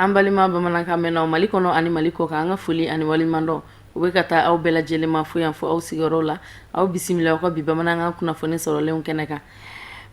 An balima bamanankan mɛnnaw Mali kɔnɔ ani Mali kɔkan, an ka foli ani waleɲumandɔn o bɛ ka taa aw bɛɛ lajɛlen ma fo yan fo aw sigiyɔrɔ la. Aw bisimila aw ka bi bamanankan kunnafoni sɔrɔlenw kɛnɛ kan.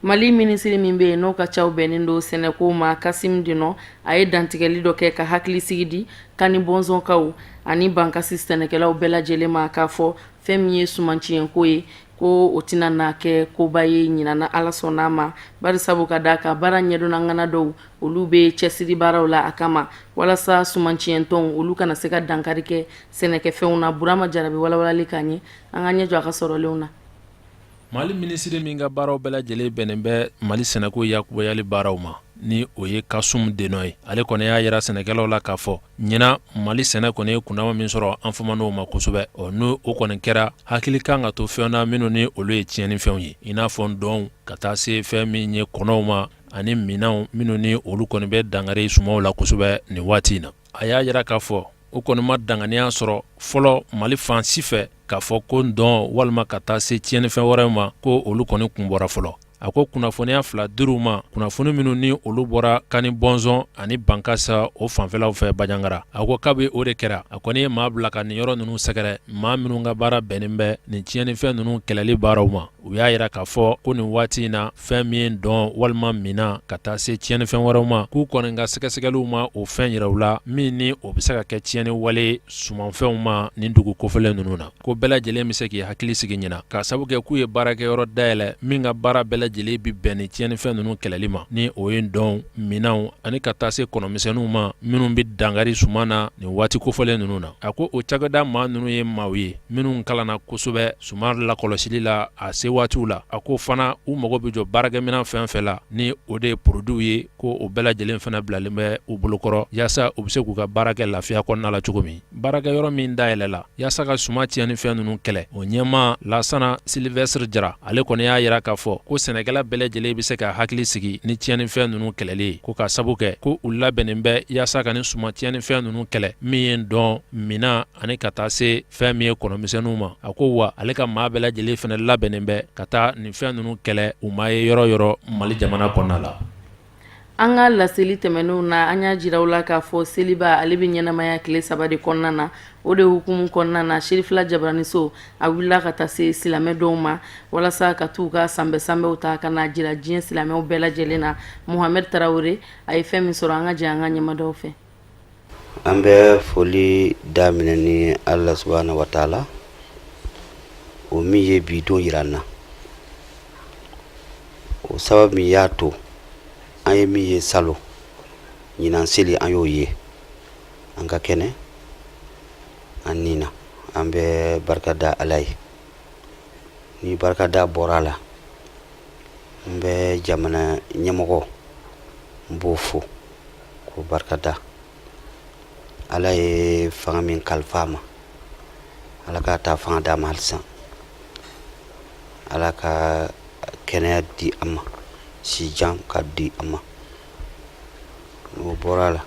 Mali minisiri min bɛ yen n'o ka caw bɛnnen don sɛnɛko ma, Kasim Denɔ, a ye dantigɛli dɔ kɛ ka hakilisigi di Kani Bɔnzɔnkaw ani Bankasi sɛnɛkɛlaw bɛɛ lajɛlen ma, k'a fɔ fɛn min ye sumanciyɛnko ye, ko o tɛna na kɛ koba ye ɲinan na, Ala sɔnna a ma, bari sabu ka d'a kan baara ɲɛdɔnna ŋana dɔw, olu bɛ cɛsiri baaraw la a kama walasa sumanciyɛntɔnw olu kana se ka dankari kɛ sɛnɛkɛfɛnw na. Burama Jara bɛ walawalali k'an ye, an ka ɲɛ jɔ a ka sɔrɔlenw na. Mali minisiri min ka baaraw bɛɛ lajɛlen bɛnnen bɛ Mali sɛnɛko yakubayali baaraw ma, ni o ye Kasum Denɔ ye, ale kɔni y'a yira sɛnɛkɛlaw la k'a fɔ ɲinan Mali sɛnɛ kɔni ye kundama min sɔrɔ, an famana o ma kosɛbɛ. Ɔ n'o o kɔni kɛra, hakili kan ka to fɛn na minnu ni olu ye tiɲɛnifɛnw ye, i n'a fɔ ntɔnw, ka taa se fɛn min ye kɔnɔw ma ani minanw minnu ni olu kɔni bɛ dankari sumanw la kosɛbɛ nin waati in na. A y'a yira k'a fɔ u kɔni ma danganiya sɔrɔ fɔlɔ Mali fan si fɛ k'a fɔ ko ntɔn walima ka taa se tiɲɛnifɛn wɛrɛw ma, ko olu kɔni kun bɔra fɔlɔ. A ko kunnafoniya fila dir'u ma, kunnafoni minnu ni olu bɔra Kani Bɔnzɔn ani Bankasa o fanfɛlaw fɛ Banjagara. A ko kabi o de kɛra, a kɔni ye maa bila ka nin yɔrɔ ninnu sɛgɛrɛ, maa minnu ka baara bɛnnen bɛ nin tiɲɛnifɛn ninnu kɛlɛli baaraw ma. U y'a yira k'a fɔ ko nin waati in na, fɛn min ye ntɔn walima minan ka taa se tiɲɛnifɛn wɛrɛw ma, k'u kɔni ka sɛgɛsɛgɛliw ma o fɛn yira u la min ni o bɛ se ka kɛ tiɲɛni wale sumanfɛnw ma nin dugu kofɔlen ninnu na. Ko bɛɛ lajɛlen bɛ se k'i hakili sigi ɲinan, k'a sabu kɛ k'u ye baarakɛyɔrɔ dayɛlɛ min ka baara bɛɛ lajɛlen bɛ bɛn ni tiɲɛnifɛn ninnu kɛlɛli ma, ni o ye ntɔnw, minanw ani ka taa se kɔnɔmisɛnninw ma minnu bɛ dankari suman na nin waati kofɔlen ninnu na. A ko o cakɛda maa ninnu ye maaw ye minnu kalanna kosɛbɛ suman lakɔlɔsili la a se waatiw la. A ko fana u mago bɛ jɔ baarakɛminɛn fɛn fɛn la, ni o de ye produits ye, ko o bɛɛ lajɛlen fana bilalen bɛ u bolokɔrɔ yaasa u bɛ se k'u ka baara kɛ lafiya kɔnɔna la cogo min. Baarakɛyɔrɔ min dayɛlɛla yaasa ka suman tiɲɛnifɛn ninnu kɛlɛ, o ɲɛmaa Lasana Sylvestre Jara, ale kɔni y'a yira k'a fɔ ko sɛnɛkɛla bɛɛ lajɛlen bɛ se ka hakili sigi ni tiɲɛnifɛn ninnu kɛlɛli ye, ko k'a sabu kɛ ko u labɛnnen bɛ yaasa ka nin suman tiɲɛnifɛn ninnu kɛlɛ, min ye ntɔn, minan ani ka taa se fɛn min ye kɔnɔmisɛnninw ma. A ko wa ale ka maa bɛɛ lajɛlen fana labɛnnen bɛ ka taa nin fɛn ninnu kɛlɛ u ma ye yɔrɔ yɔrɔ Mali jamana kɔnɔna la. An ka laseli tɛmɛnenw na, an y'a jira aw la k'a fɔ seliba ale bɛ ɲɛnamaya tile 3 de kɔnɔna na. O de hukumu kɔnɔna na, Serifila Jabaraniso a wulila ka taa se silamɛ dɔw ma walasa ka t'u ka sanbɛ sanbɛw ta ka n'a jira diɲɛ silamɛw bɛɛ lajɛlen na. Mohamɛd Tarawele a ye fɛn min sɔrɔ, an ka jɛ an ka ɲɛmadaw fɛ. An bɛ foli daminɛ ni Ala subahana wa taala o min ye bi don jira an na. O sababu min y'a to an ye min ye salon, ɲinan seli an y'o ye an ka kɛnɛ an ni na. An bɛ barika da Ala ye. Ni barika da bɔra a la, n bɛ jamana ɲɛmɔgɔ n b'o fo k'o barika da. Ala ye fanga min kalifa a ma, Ala k'a ta fanga d'a ma halisa. Ala ka kɛnɛya di a ma, sijan ka di a ma. N'o bɔra a la,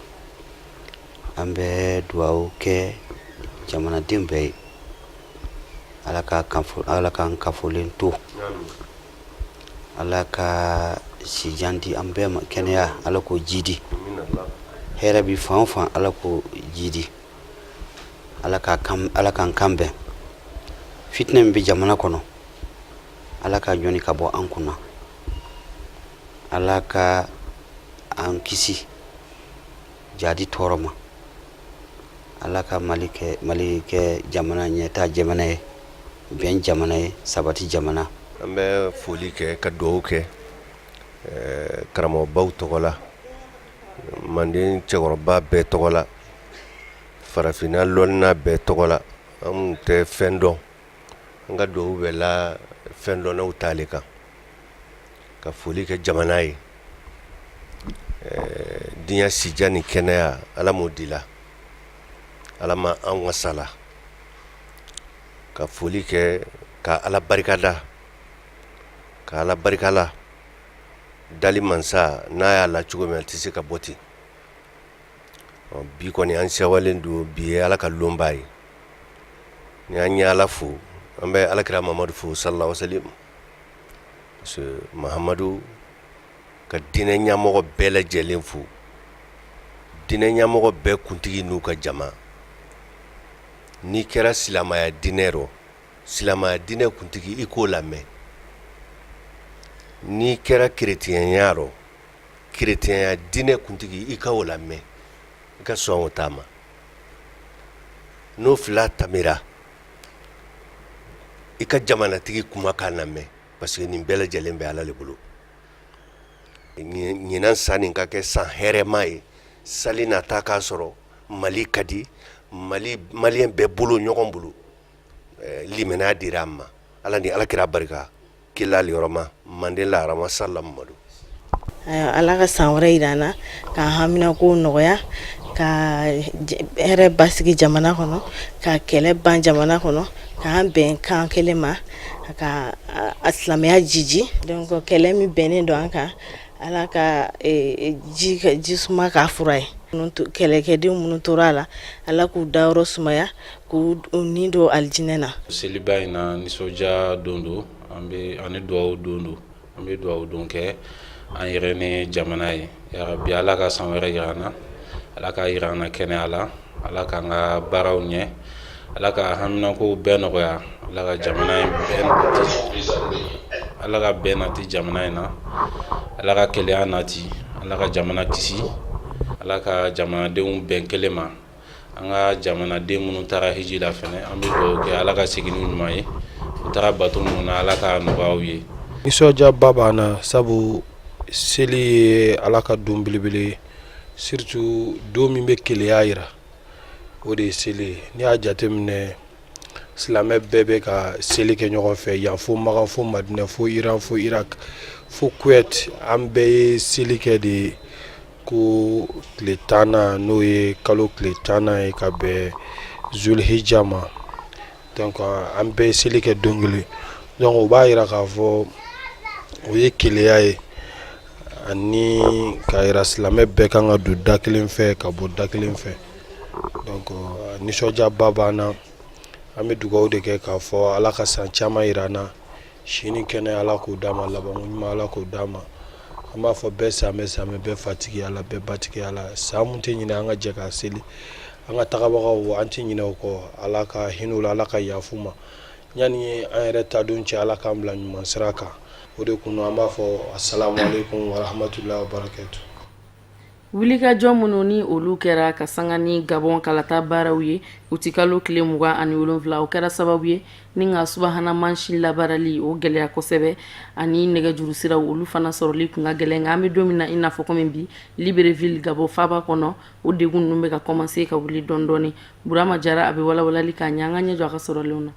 an bɛ dugawu kɛ jamanaden bɛɛ ye. Ala k'an kafolen to, Ala ka sijan di an bɛɛ ma, kɛnɛya Ala k'o jidi, hɛrɛ bɛ fan o fan Ala k'o jidi, Ala k'an kan bɛn. Fitinɛ min bɛ jamana kɔnɔ, Ala k'a ɲɔni ka bɔ an kunna. Ala ka an kisi jadi tɔɔrɔ ma. Ala ka Mali kɛ Mali kɛ jamana ɲɛtaa jamana ye, bɛn jamana ye, sabati jamana. An bɛ foli kɛ ka dugawu kɛ karamɔgɔbaw tɔgɔ la, manden cɛkɔrɔba bɛɛ tɔgɔ la, farafinna lɔnna bɛɛ tɔgɔ la. Anw tɛ fɛn dɔn, an ka dugawu bɛ la fɛn dɔnnaw ta le kan. Ka foli kɛ jamana ye, diɲɛ sijan ni kɛnɛya Ala m'o dila, Ala ma an wasala. Ka foli kɛ ka Ala barikada, ka Ala barikala. Dali mansa n'a y'a la cogo min a tɛ se ka bɔ ten. Bi kɔni an sewalen don, bi ye Ala ka lonba ye. Ni an ye Ala fo, an bɛ Alakira Mamadu fo sallallahu alaihi wasallam. Parce que Mahamadu ka diinɛ ɲɛmɔgɔ bɛɛ lajɛlen fo. Diinɛ ɲɛmɔgɔ bɛɛ kuntigi n'u ka jama, n'i kɛra silamaya diinɛ rɔ, silamaya diinɛ kuntigi i k'o lamɛn. N'i kɛra keretiyɛnya rɔ, keretiyɛnya diinɛ kuntigi i ka o lamɛn, i ka sɔn o ta ma. N'o fila tamira, i ka jamanatigi kumakan lamɛn, parce que nin bɛɛ lajɛlen bɛ Ala le bolo. Ɲinan san nin ka kɛ san hɛrɛma ye, sali nata k'a sɔrɔ Mali ka di, Mali maliyɛn bɛɛ bolo ɲɔgɔn bolo, limaniya dira an ma Ala ni Ala kira barika kila yɔrɔma manden laharama sala mamadu. Ayiwa, Ala ka san wɛrɛ yira an na, k'an haminako nɔgɔya, ka hɛrɛ basigi jamana kɔnɔ, ka kɛlɛ ban jamana kɔnɔ, k'an bɛn kan kelen ma, ka a silamɛya jiji. Donc kɛlɛ min bɛnnen don an kan, Ala ka ji ji suma k'a fura ye. Kɛlɛkɛden minnu tora a la, Ala k'u dayɔrɔ sumaya, k'u ni don alijinɛ na. Seliba in na, nisɔndiya don don, an bɛ ani dugawu don don, an bɛ dugawu don kɛ an yɛrɛ ni jamana ye. Yarabi, Ala ka san wɛrɛ yira an na, Ala k'a yira an na kɛnɛya la, Ala k'an ka baaraw ɲɛ, Ala ka haminakow bɛɛ nɔgɔya, Ala ka jamana in bɛn, Ala ka bɛn nati jamana in na, Ala ka kelenya nati, Ala ka jamana kisi, Ala ka jamanadenw bɛn kelen ma. An ka jamanaden minnu taara hiji la fɛnɛ, an bɛ dugawu kɛ Ala ka segin n'u ɲuman ye. U taara bato minnu na, Ala ka nɔgɔya u ye. Nisɔndiyaba b'an na, sabu seli ye Ala ka don belebele ye, surtout don min bɛ kelenya jira, o de ye seli ye. N'i y'a jateminɛ, silamɛ bɛɛ bɛ ka seli kɛ ɲɔgɔn fɛ yan, fo Makan, fo Madinɛ, fo Iran, fo Irak, fo Kuwait, an bɛɛ ye seli kɛ de ko tile 10nan, n'o ye kalo tile 10nan ye, ka bɛn Zulhijja ma. Donc an bɛɛ ye seli kɛ don kelen. Donc o b'a jira k'a fɔ o ye kelenya ye, ani k'a jira silamɛ bɛɛ kan ka don da kelen fɛ, ka bɔ da kelen fɛ. Donc nisɔndiyaba b'an na. An bɛ dugawu de kɛ k'a fɔ Ala ka san caman jira an na, si ni kɛnɛ Ala k'o d'an ma, labanko ɲuman Ala k'o d'an ma. An b'a fɔ bɛɛ sanbɛ sanbɛ, bɛɛ fatigi Ala, bɛɛ batigi Ala. San mun tɛ ɲinɛ, an ka jɛ k'a seli. An ka tagabagaw, an tɛ ɲinɛ o kɔ. Ala ka hinɛ u la, Ala ka yafa u ma. Yanni an yɛrɛ ta don cɛ, Ala k'an bila ɲuman sira kan. O de kun an b'a fɔ asalamu aleykum wa rahmatulahi wa barakatu. Wulikajɔ minnu ni olu kɛra ka sanga ni Gabɔn kalata baaraw ye utikalo tile 27, o kɛra sababu ye ni ka subahana mansin labaarali o gɛlɛya kosɛbɛ, ani nɛgɛjuru siraw olu fana sɔrɔli tun ka gɛlɛn. Nka an bɛ don min na i n'a fɔ komi bi, Libreville Gabɔn faaba kɔnɔ, o degun ninnu bɛ ka commencer ka wuli dɔɔnin dɔɔnin. Burama Jara, a bɛ walawalali k'an ye, an ka ɲɛ jɔ a ka sɔrɔlenw na.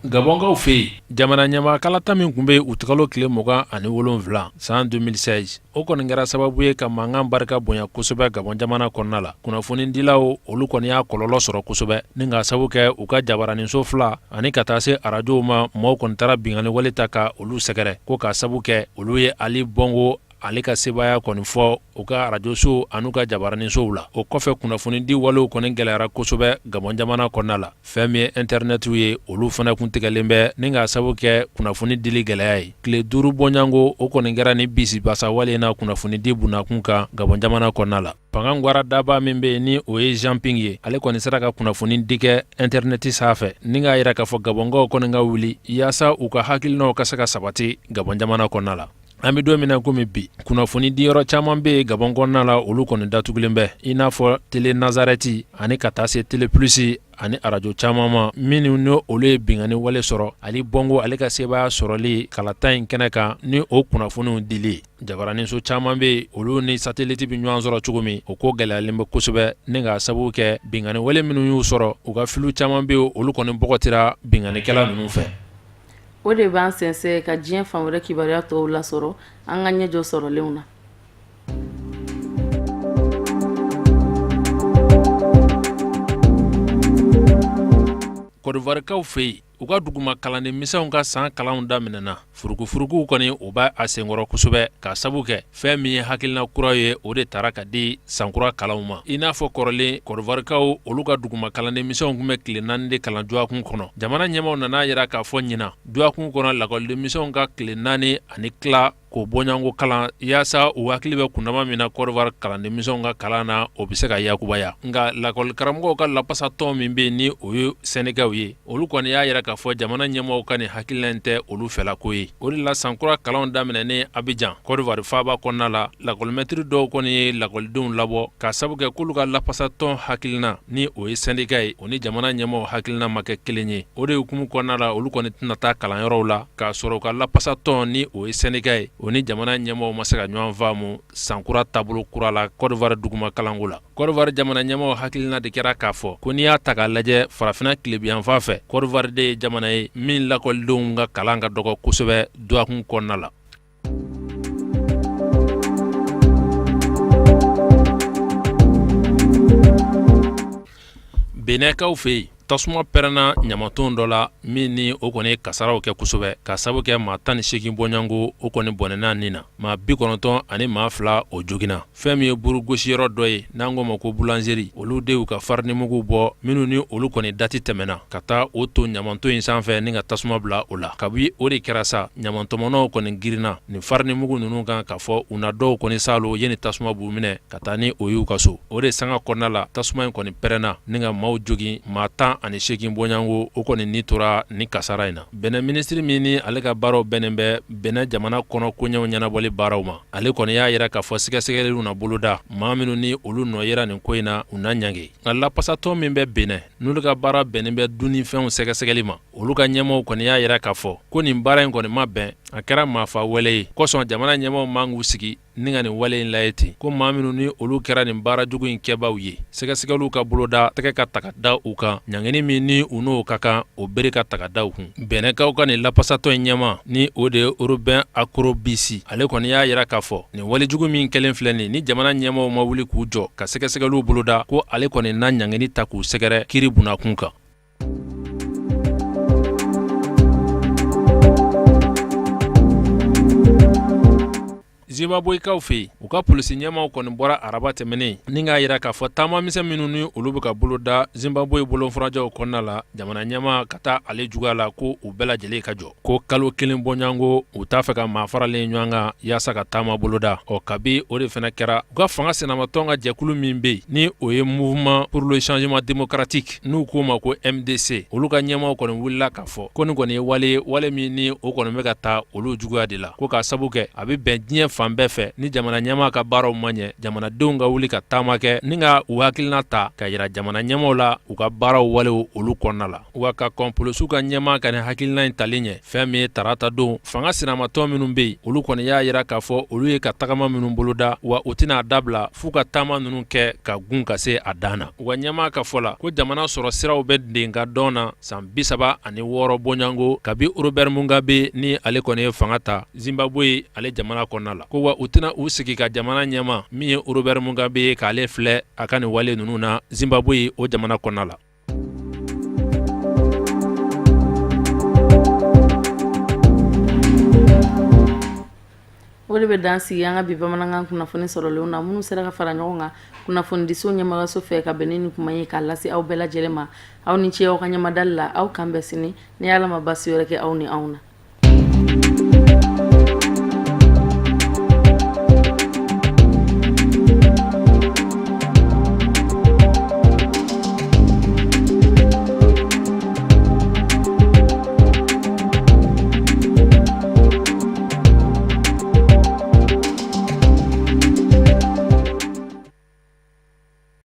Gabɔnkaw fɛ yen, jamana ɲɛmaa kalata min tun bɛ yen utikalo tile 27 san 2016, o kɔni kɛra sababu ye ka mankan barika bonya kosɛbɛ Gabɔn jamana kɔnɔna la. Kunnafonidilaw olu kɔni y'a kɔlɔlɔ sɔrɔ kosɛbɛ, ni ka sabu kɛ u ka jabaraninso fila ani ka taa se arajow ma, maaw kɔni taara binkanni wale ta ka olu sɛgɛrɛ, ko ka sabu kɛ olu ye Ali Bɔngo ale ka sebaaya kɔni fɔ u ka arajosow an'u ka jabaraninsow la. O kɔfɛ, kunnafonidi walew kɔni gɛlɛyara kosɛbɛ Gabɔn jamana kɔnɔna la. Fɛn min ye intɛrinɛtiw ye, olu fana kun tigɛlen bɛ ni ka sabu kɛ kunnafoni dili gɛlɛya ye. Tile 5 bɔɲɔgɔnko o kɔni kɛra ni bisibasa wale in na kunnafonidi bunakun kan Gabɔn jamana kɔnɔna la. Fanga gwadaba min bɛ yen ni o ye Jean Ping ye, ale kɔni sera ka kunnafoni di kɛ intɛrinɛti sanfɛ ni k'a jira k'a fɔ Gabɔnkaw kɔni ka wuli yaasa u ka hakilinaw ka se ka sabati Gabɔn jamana kɔnɔna la. An bɛ don min na komi bi, kunnafoni diyɔrɔ caman bɛ yen Gabɔn kɔnɔna la, olu kɔni datugulen bɛ, i n'a fɔ Tele Nazarɛti ani ka taa se Tele Plus ani arajo caman ma minnu ni olu ye binkanni wale sɔrɔ Ali Bɔngo ale ka sebaaya sɔrɔli kalata in kɛnɛ kan ni o kunnafoniw dili. Jabaraninso caman bɛ yen, olu ni sateliti bɛ ɲɔgɔn sɔrɔ cogo min, o ko gɛlɛyalen bɛ kosɛbɛ ni k'a sababu kɛ binkanni wale minnu y'u sɔrɔ, u ka filiw caman bɛ yen, olu kɔni bɔgɔtira binkannikɛla ninnu fɛ. O de b'an sɛnsɛn ka diɲɛ fan wɛrɛ kibaruya tɔw lasɔrɔ, an ka ɲɛ jɔ sɔrɔlenw na. Kɔdiwarikaw fɛ yen, u ka duguma kalanden misɛnw ka san kalanw daminɛna. Furukufurukuw kɔni o b'a a senkɔrɔ kosɛbɛ k'a sabu kɛ fɛn min ye hakilina kura ye, o de tara ka di sankura kalanw ma. I n'a fɔ kɔrɔlen, kɔdiwarikaw olu ka duguma kalanden misɛnw tun bɛ tile 4 de kalan dɔgɔkun kɔnɔ. Jamana ɲɛmaaw nana a jira k'a fɔ ɲinan dɔgɔkun kɔnɔ, lakɔliden misɛnw ka tile 4 ani tila k'o bɔɲɔgɔnko kalan yaasa u hakili bɛ kundama min na Côte d'Ivoire kalandenmisɛnw ka kalan na, o bɛ se ka yakubaya. Nka lakɔlikaramɔgɔw ka lapasatɔn min bɛ yen ni o ye sɛndikaw ye, olu kɔni y'a yira k'a fɔ jamana ɲɛmɔgɔw ka nin hakilina in tɛ olu fɛlako ye. O de la sankura kalanw daminɛnen Abijan, Côte d'Ivoire faaba kɔnɔna la, lakɔlimɛtiri dɔw kɔni ye lakɔlidenw labɔ k'a sabu kɛ k'olu ka lapasatɔn hakilina ni o ye sɛndika ye, o ni jamana ɲɛmɔgɔw hakilina ma kɛ kelen ye. O de hukumu kɔnɔna la, olu kɔni tɛna taa kalanyɔrɔw la k'a sɔrɔ u ka lapasatɔn ni o ye sɛndika ye, o ni jamana ɲɛmɔgɔw ma se ka ɲɔgɔn faamu sankura taabolo kura la Côte d'Ivoire duguma kalanko la. Côte d'Ivoire jamana ɲɛmɔgɔw hakilina de kɛra k'a fɔ ko n'i y'a ta k'a lajɛ farafinna tilebinyanfan fɛ, Côte d'Ivoire de ye jamana ye min lakɔlidenw ka kalan ka dɔgɔ kosɛbɛ dɔgɔkun kɔnɔna la. Benɛkaw fɛ yen, tasuma pɛrɛnna ɲamaton dɔ la min ni o kɔni ye kasaraw kɛ kosɛbɛ ka sabu kɛ maa 18 bɔɲɔgɔnko o kɔni bɔnɛna nin na, maa 92 o joginna. Fɛn min ye burugosiyɔrɔ dɔ ye n'an k'o ma ko boulangerie, olu de y'u ka farinimugu bɔ minnu ni olu kɔni dati tɛmɛna ka taa o ton ɲamaton in sanfɛ ni ka tasuma bila o la. Kabi o de kɛra sa, ɲamatɔmɔnaw kɔni girinna nin farinimugu ninnu kan k'a fɔ u na dɔw kɔni saalo yanni tasuma b'u minɛ ka taa ni o y'u ka so. O de sanga kɔnɔna la, tasuma in kɔni pɛrɛnna ni ka maaw jogin, maa 18 bɔɲɔgɔnko o kɔni ni tora nin kasara in na. Benɛ minisiri min ni ale ka baaraw bɛnnen bɛ Benɛ jamana kɔnɔ koɲɛw ɲɛnabɔli baaraw ma, ale kɔni y'a yira k'a fɔ sɛgɛsɛgɛliw na boloda, maa minnu ni olu nɔ yera nin ko in na, u na ɲangi. Nka lapasatɔn min bɛ Benɛ, n'olu ka baara bɛnnen bɛ dunnifɛnw sɛgɛsɛgɛli ma, olu ka ɲɛmɔgɔw kɔni y'a yira k'a fɔ ko nin baara in kɔni ma bɛn, a kɛra maafa wale ye kosɔn jamana ɲɛmɔgɔw man k'u sigi ni ka nin wale in lajɛ ten, ko maa minnu ni olu kɛra nin baara jugu in kɛbaaw ye, sɛgɛsɛgɛliw ka boloda, tɛgɛ ka ta ka da u kan, ɲangini min ni u n'o ka kan, o bere ka ta ka da u kun. Bɛnɛkaw ka nin lapasatɔn in ɲɛmaa ni o de ye Robin Akrobisi, ale kɔni y'a yira k'a fɔ nin walejugu min kɛlen filɛ nin ni jamana ɲɛmɔgɔw ma wuli k'u jɔ ka sɛgɛsɛgɛliw boloda, ko ale kɔni na ɲangini ta k'u sɛgɛrɛ kiri bunakun kan. Zimbabwekaw fɛ yen, u ka polisi ɲɛmaaw kɔni bɔra araba tɛmɛnen ni k'a yira k'a fɔ taama misɛn minnu ni olu bɛ ka boloda Zimbabwe bolofurajaw kɔnɔna la, jamana ɲɛmaa ka taa ale juguya la, ko u bɛɛ lajɛlen ka jɔ, ko kalo kelen bɔɲɔgɔnko u t'a fɛ ka maa faralen ɲɔgɔn kan yaasa ka taama boloda. Ɔ kabi o de fana kɛra, u ka fanga sinamatɔn ka jɛkulu min bɛ yen ni o ye Mouvement pour le changement démocratique n'u k'o ma ko MDC, olu ka ɲɛmaaw kɔni wulila k'a fɔ ko nin kɔni ye wale ye, wale min ni o kɔni bɛ ka taa olu juguya de la, ko k'a sabu kɛ a bɛ bɛn diɲɛ fan bɛɛ fɛ ni jamana ɲɛmaa ka baaraw ma ɲɛ, jamanadenw ka wuli ka taama kɛ ni ka u hakilina ta ka yira jamana ɲɛmaaw la u ka baaraw walew olu kɔnɔna la. Wa ka kɔn polisiw ka ɲɛmaa ka nin hakilina in tali ɲɛ, fɛn min ye tarata don, fanga sinamatɔn minnu bɛ yen, olu kɔni y'a yira k'a fɔ olu ye ka tagama minnu boloda, wa u tɛna a dabila f'u ka taama ninnu kɛ ka gun ka se a dan na. U ka ɲɛmaa ka fɔ la ko jamana sɔrɔ siraw bɛ denkadɔn na san 36 bɔɲɔgɔnko kabi Robert Mugabe ni ale kɔni ye fanga ta Zimbabwe ale jamana kɔnɔna la, ko wa u tɛna u sigi ka jamana ɲɛmaa min ye Robert Mugabe ye k'ale filɛ a ka nin wale ninnu na Zimbabwe o jamana kɔnɔna la. O de bɛ dan sigi an ka bi bamanankan kunnafoni sɔrɔlenw na minnu sera ka fara ɲɔgɔn kan kunnafonidiso ɲɛmagaso fɛ ka bɛn ni nin kuma ye k'a lase aw bɛɛ lajɛlen ma. Aw ni ce aw ka ɲɛmadali la. Aw k'an bɛn sini ni Ala ma basi wɛrɛ kɛ aw ni anw na.